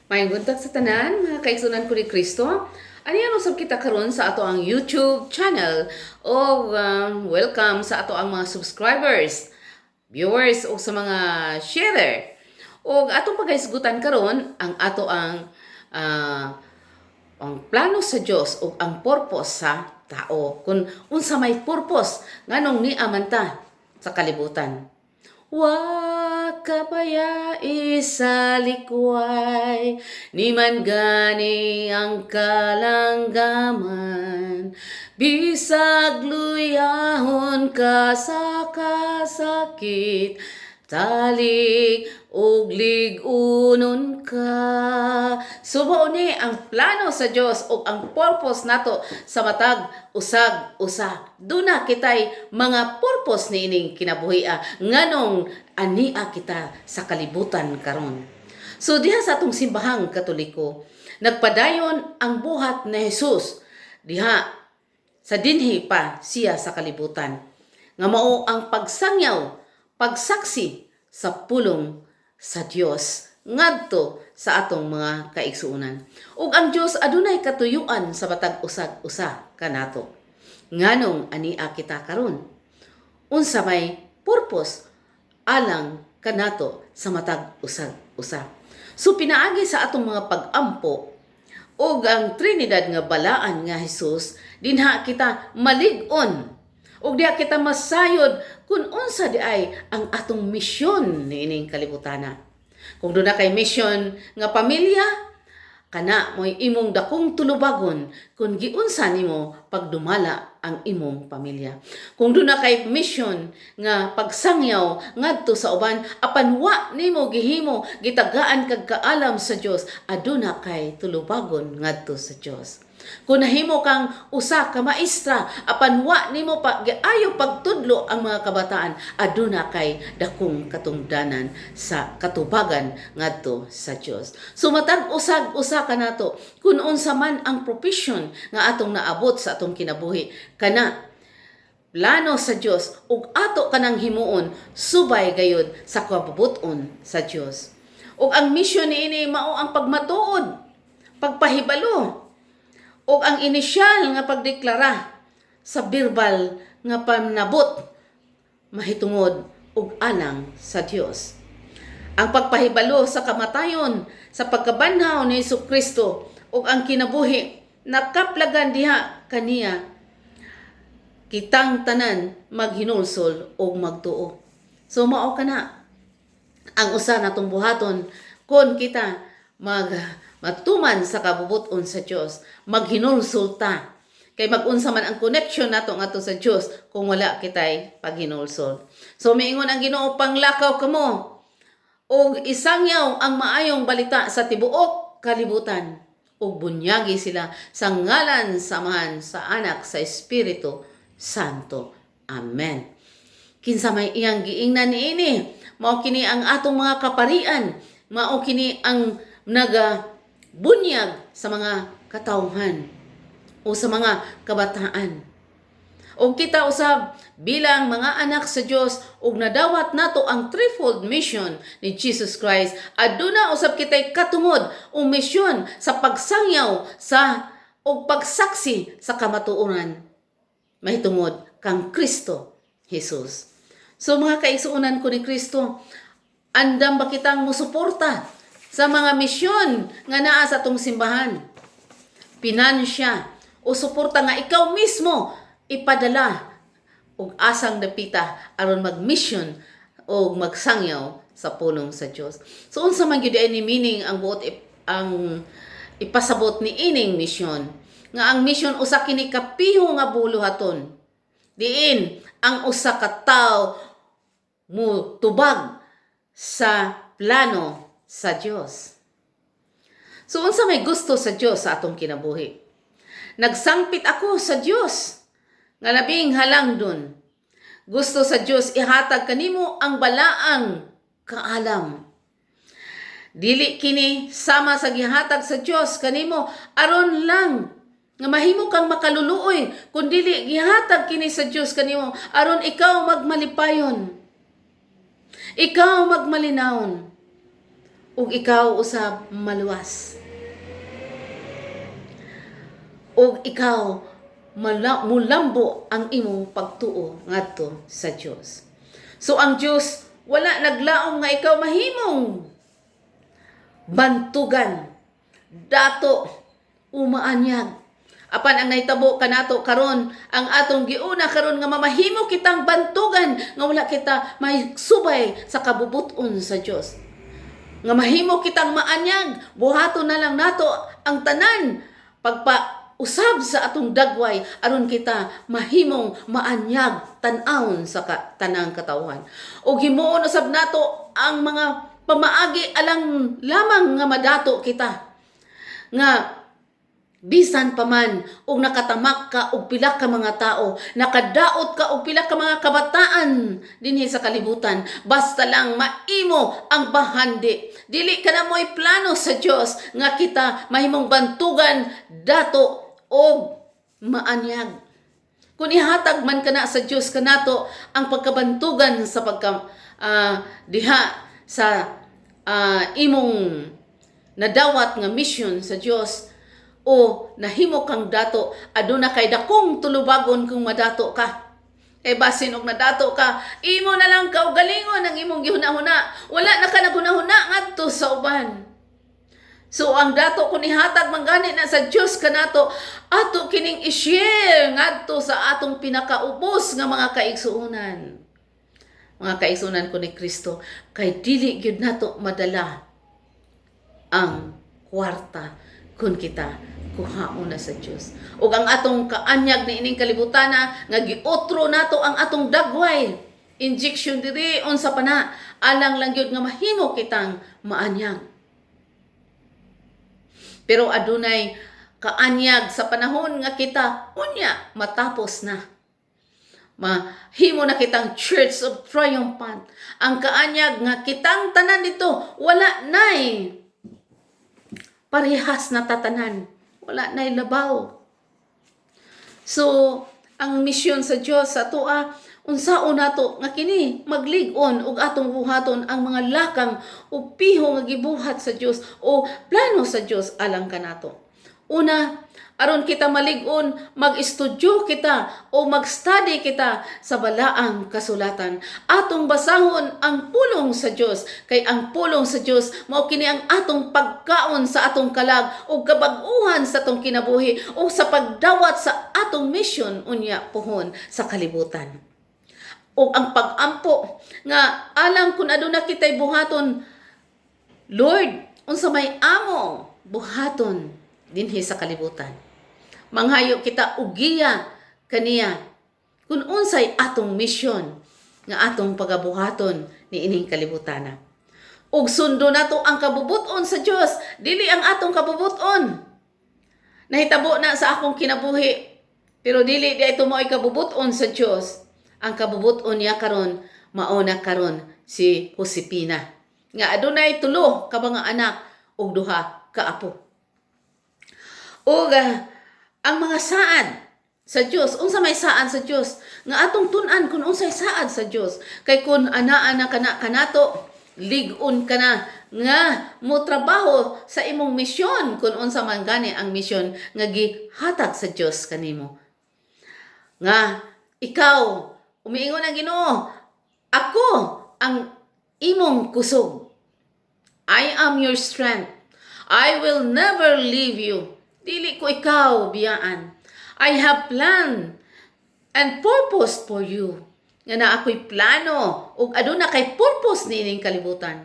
Maayong buntag sa tanan, mga kaigsunan ko ni Kristo. Aniya usab kita karon sa ato ang YouTube channel o welcome sa ato ang mga subscribers, viewers o sa mga sharer. O atong paghisgutan karon ang ato ang plano sa Dios o ang purpose sa tao. Kung unsa may purpose nganong nia man ta sa kalibutan. Wa ka payai sa likway, ni man gani ang kalanggaman. Bisag luyahon ka sa kasakit, talig ug lig-unon ka. So mao ni ang plano sa Dios ug ang purpose nato sa matag usag usa. Duna kitay mga purpose niining kinabuhia nganong ania kita sa kalibutan karon. So diha sa atong Simbahang Katoliko, nagpadayon ang buhat ni Jesus diha sa dinhi pa siya sa kalibutan nga mao ang pagsangyaw, pagsaksi sa pulong sa Dios ngadto sa atong mga kaigsuonan. Ug ang Dios adunay katuyuan sa matag usag usa kanato. Nganong ania kita karon? Unsa may purpose alang kanato sa matag usag usa? So pinaagi sa atong mga pag-ampo ug ang Trinidad nga balaan nga Hesus, dinha kita malig-on ug diha kita masayod kung unsa di ay ang atong misyon niining kalibutana. Kung duna kay mission nga pamilya, kana mo'y imong dakong tulubagon kung giunsa nimo pagdumala ang imong pamilya. Kung duna kay mission nga pagsangyaw ngadto sa uban, apan wa nimo gihimo, gitagaan kag kaalam sa Dios, aduna kay tulubagon ngadto sa Dios. Kung nahimo kang usa ka maestra, apan wa nimo pa giayo pagtudlo ang mga kabataan, aduna kay dakong katungdanan sa katubagan ngadto sa Dios. So matag usag usa kanato, kung unsa man ang profession nga atong naabot sa atong kinabuhi, kana plano sa Dios ug ato kanang himuon subay gayud sa kabubut-on sa Dios. Ug ang mission niini mao ang pagmatuod, pagpahibalo ug ang inisyal nga pagdeklara sa verbal nga panabot mahitungod ug alang sa Dios. Ang pagpahibalo sa kamatayon, sa pagkabanhaw ni Hesus Kristo ug ang kinabuhi nakaplagan diha kaniya, kitang tanan maghinulsol ug magtuo. So mao kana ang usa natong buhaton kon kita matuman sa kabubut-on sa Dios, maghinulsol ta. Kay mag-unsa man ang connection nato ngadto sa Dios kung wala kitay paghinulsol? So miingon ang Ginoo, "Panglakaw kamo ug isangyaw ang maayong balita sa tibuok kalibutan ug bunyagi sila sa ngalan sa Amahan, sa Anak, sa Espiritu Santo. Amen." Kinsa may iyang giingnan niini? Mao kini ang atong mga kaparian, mao kini ang naga bunyag sa mga katawhan o sa mga kabataan. O kita usab bilang mga anak sa Dios ug nadawat nato ang threefold mission ni Jesus Christ, aduna usab kitay katungod o misyon sa pagsangyaw sa o pagsaksi sa kamatuoran mahitungod kang Kristo Jesus. So mga kaigsuonan ko ni Kristo, andam ba kitang musuporta sa mga misyon nga naa sa atong simbahan? Pinansya o suporta nga ikaw mismo ipadala og asang dapita aron mag-mission o magsangyaw sa pulong sa Dios. So unsa man gyud ay ni meaning ang buot ang ipasabot ni ining misyon? Nga ang mission usa kini kapiho nga buluhaton. Diin ang usa ka tawo mo tubag sa plano sa Dios. So unsa may gusto sa Dios sa atong kinabuhi? Nagsangpit ako sa Dios nga labing halangdon. Gusto sa Dios ihatag kanimo ang balaang kaalam. Dili kini sama sa gihatag sa Dios kanimo aron lang nga mahimo kang makaluluoy, kun dili gihatag kini sa Dios kanimo aron ikaw magmalipayon. Ikaw magmalinawon. Ug ikaw usab maluwas. Ug ikaw mulambo ang imong pagtuo ngadto sa Dios. So ang Dios wala naglaom nga ikaw mahimong bantugan, dato, umaanyag. Apan ang nahitabo kanato karon, ang atong giuna karon nga mamahimo kitang bantugan nga wala kita may subay sa kabubuton sa Dios. Nga mahimo kitang maanyag, buhaton na lang nato ang tanan pagpa usab sa atong dagway aron kita mahimong maanyag tan-awon sa tanang katawhan. Og himuon usab nato ang mga pamaagi alang lamang nga madato kita. Nga bisan pa man og nakatamak ka og pila ka mga tao, nakadaot ka og pila ka mga kabataan dinhi sa kalibutan, basta lang maimo ang bahandi. Dili ka na mo'y plano sa Dios nga kita mahimong bantugan, dato og maanyag. Kung ihatag man kana sa Dios kanato ang pagkabantugan sa pagka diha sa imong nadawat nga mission sa Dios o nahimo kang dato, aduna kay dakong tulubagon kung madato ka. Kay basin og nadato ka, imo na lang kaugalingon ang imong gihuna-huna. Wala na ka naghuna-huna ngadto sa uban. So ang dato, kung ihatag man gani na sa Dios kanato, ato kining i-share ngadto sa atong pinakaubos nga mga kaigsuonan. Mga kaigsuonan ko ni Kristo, kay dili gyud nato madala ang kwarta kung kita kuhaon na sa Dios. Ug ang atong kaanyag ni ining kalibutana nga giotro nato ang atong dagway. Injection diri, unsa pa na, alang lang gyud nga mahimo kitang maanyag. Pero adunay kaanyag sa panahon nga kita unya matapos na. Mahimo na kitang Church of Triumphant. Ang kaanyag nga kitang tanan dito wala nay parehas na tatanan. Wala nay labaw. So, ang misyon sa Dios sa atoa, unsaon nato nga kini maglig-on ug atong buhaton ang mga lakang o piho nga gibuhat sa Dios o plano sa Dios alang kanato. Una, aron kita malig-on, mag-estudyo kita o mag-study kita sa balaang kasulatan. Atong basahon ang pulong sa Dios, kay ang pulong sa Dios mao kini ang atong pagkaon sa atong kalag ug kabag-uhan sa atong kinabuhi o sa pagdawat sa atong mission unya puhon sa kalibutan. O ang pag-ampo nga alang kung aduna kitay buhaton, Lord, unsa may amo buhaton dinhi sa kalibutan. Manghayo kita og giya kaniya kung unsay atong misyon nga atong pagabuhaton ni ining kalibutana. Ug sundo nato ang kabubuton sa Dios, dili ang atong kabubuton. Nahitabo na sa akong kinabuhi, pero dili di ito mo'y kabubuton sa Dios. Ang kabubuton niya karon mao na karon si Josepina nga adunay tulo ka mga anak ug duha ka apo. Ug ang mga saad sa Dios, unsa may saad sa Dios nga atong tun-an kung unsay saad sa Dios, kay kun anaa na kana kanato, lig-on ka na nga mo trabaho sa imong misyon kung unsa man gani ang misyon nga gihatag sa Dios kanimo. Nga ikaw, umiingon ang Ginoo, "Ako ang imong kusog. I am your strength. I will never leave you." Dili ko ikaw biyaan. I have plan and purpose for you. Nga naa ako'y plano ug aduna kay purpose niining kalibutan.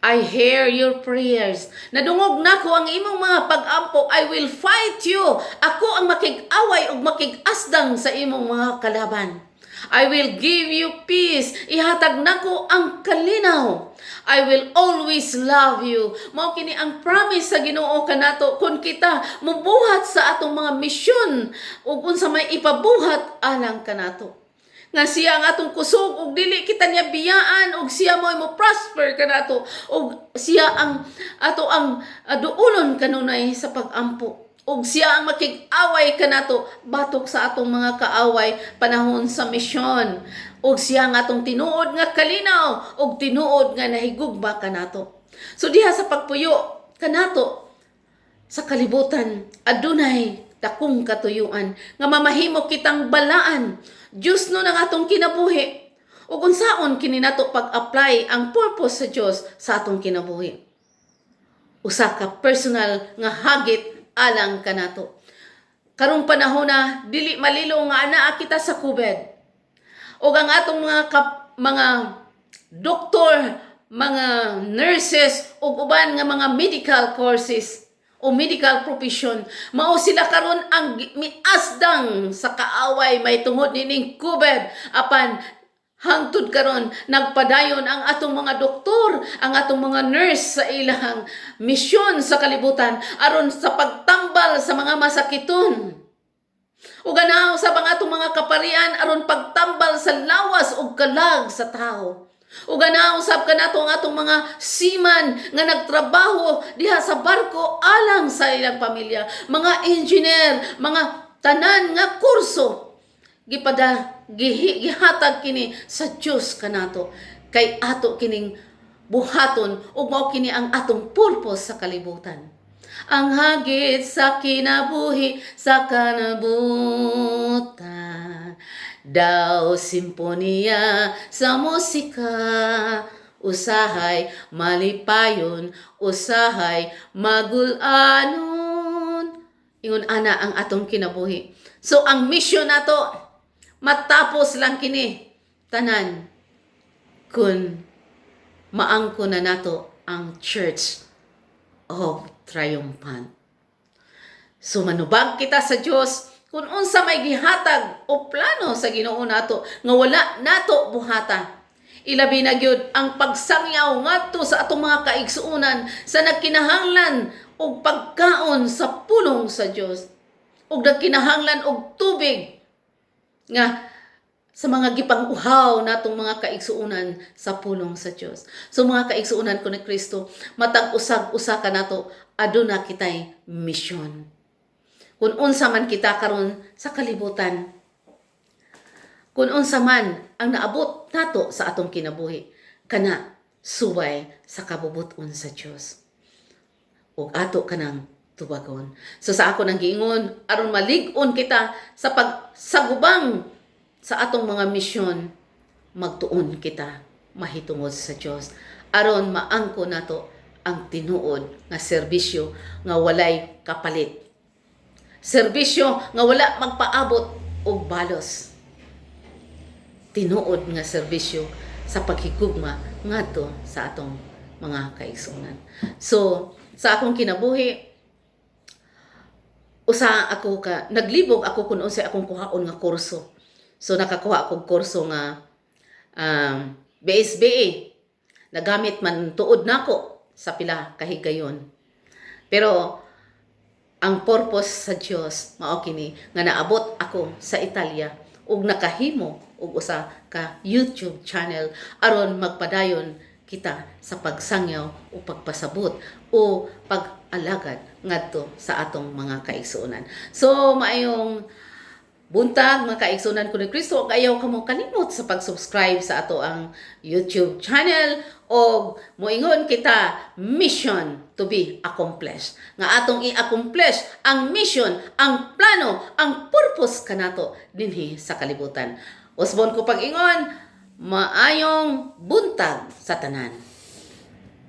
I hear your prayers. Nadungog nako ang imong mga pag-ampo. I will fight you. Ako ang makig-away ug makig-asdang sa imong mga kalaban. I will give you peace. Ihatag nako ang kalinaw. I will always love you. Mao kini ang promise sa Ginoo kanato kung kita mubuhat sa atong mga misyon ug unsa may ipabuhat alang kanato. Nga siya ang atong kusog ug dili kita niya biyaan ug siya mo mo prosper kanato ug siya ang ato ang duolon kanunay sa pag-ampo ug siya ang makig-away kanato batok sa atong mga kaaway panahon sa misyon ug siya ang atong tinuod nga kalinaw ug tinuod nga nahigugma kanato. So diha sa pagpuyo kanato sa kalibutan, adunay dakong katuyuan nga mamahimo kitang balaan. Dios no ng atong kinabuhi. Ug unsaon kini nato pag-apply ang purpose sa Dios sa atong kinabuhi? Usa ka personal nga hagit alang kanato. Karong panahon na dili malilo nga anaa kita sa COVID. Ug ang atong mga doktor, mga nurses ug uban nga mga medical courses o medical profession, mao sila karon ang miasdang sa kaaway may tungod nining COVID. Apan hangtod karon nagpadayon ang atong mga doktor, ang atong mga nurse sa ilang misyon sa kalibutan aron sa pagtambal sa mga masakiton. Ug ganaw sa ang atong mga kaparian aron pagtambal sa lawas ug kalag sa tao. Ug ganaw sab kanato ang atong mga seaman nga nagtrabaho diha sa barko alang sa ilang pamilya, mga engineer, mga tanan nga kurso gipada gihatag kini sa Dios kanato kay ato kining buhaton ug mao kini ang atong purpose sa kalibutan. Ang hagit sa kinabuhi sa kanabutan daw simponya sa musika, usahay malipayon, usahay magulanon. Ingon ana ang atong kinabuhi. So ang mission nato, matapos lang kini tanan kung maangko na nato ang Church of Triumphant. So manubag kita sa Dios kung unsa may gihatag o plano sa Ginoo nato nga wala nato buhata. Ilabi na gyud ang pagsangyaw ngadto sa atong mga kaigsuonan sa nagkinahanglan og pagkaon sa pulong sa Dios ug nagkinahanglan og tubig nga sa mga gipang-uhaw natong mga kaigsuonan sa pulong sa Dios. So mga kaigsuonan ko ni Kristo, matag usag usa ka nato aduna kitay misyon. Kung unsa man kita karon sa kalibutan, kung unsa man ang naabot nato sa atong kinabuhi, kana suway sa kabubuton sa Dios. Ug ato kanang tubagon. So sa ako nang giingon, aron malig-on kita sa pagsagubang sa atong mga misyon, magtuon kita mahitungod sa Dios aron maangko nato ang tinuod nga serbisyo nga walay kapalit. Serbisyo nga wala magpaabot og balos. Tinuod nga serbisyo sa paghigugma ngadto sa atong mga kaigsuonan. So, sa akong kinabuhi, usa ako ka naglibog ako kung unsay akong kuhaon nga kurso. So nakakuha akong kurso nga BSBA. Nagamit man tuod nako sa pila kahigayon. Pero ang purpose sa Dios mao kini nga naabot ako sa Italia ug nakahimo og usa ka YouTube channel aron magpadayon kita sa pagsangyaw o pagpasabot o pag-alagad ngadto sa atong mga kaigsuonan. So maayong buntag, mga kaigsuonan ko ni Kristo, ug ayaw kamo kalimot sa pag-subscribe sa ato ang YouTube channel og moingon kita, mission to be accomplished. Nga atong i-accomplish ang mission, ang plano, ang purpose kanato dinhi sa kalibutan. Usbon ko pag-ingon, maayong buntag sa tanan.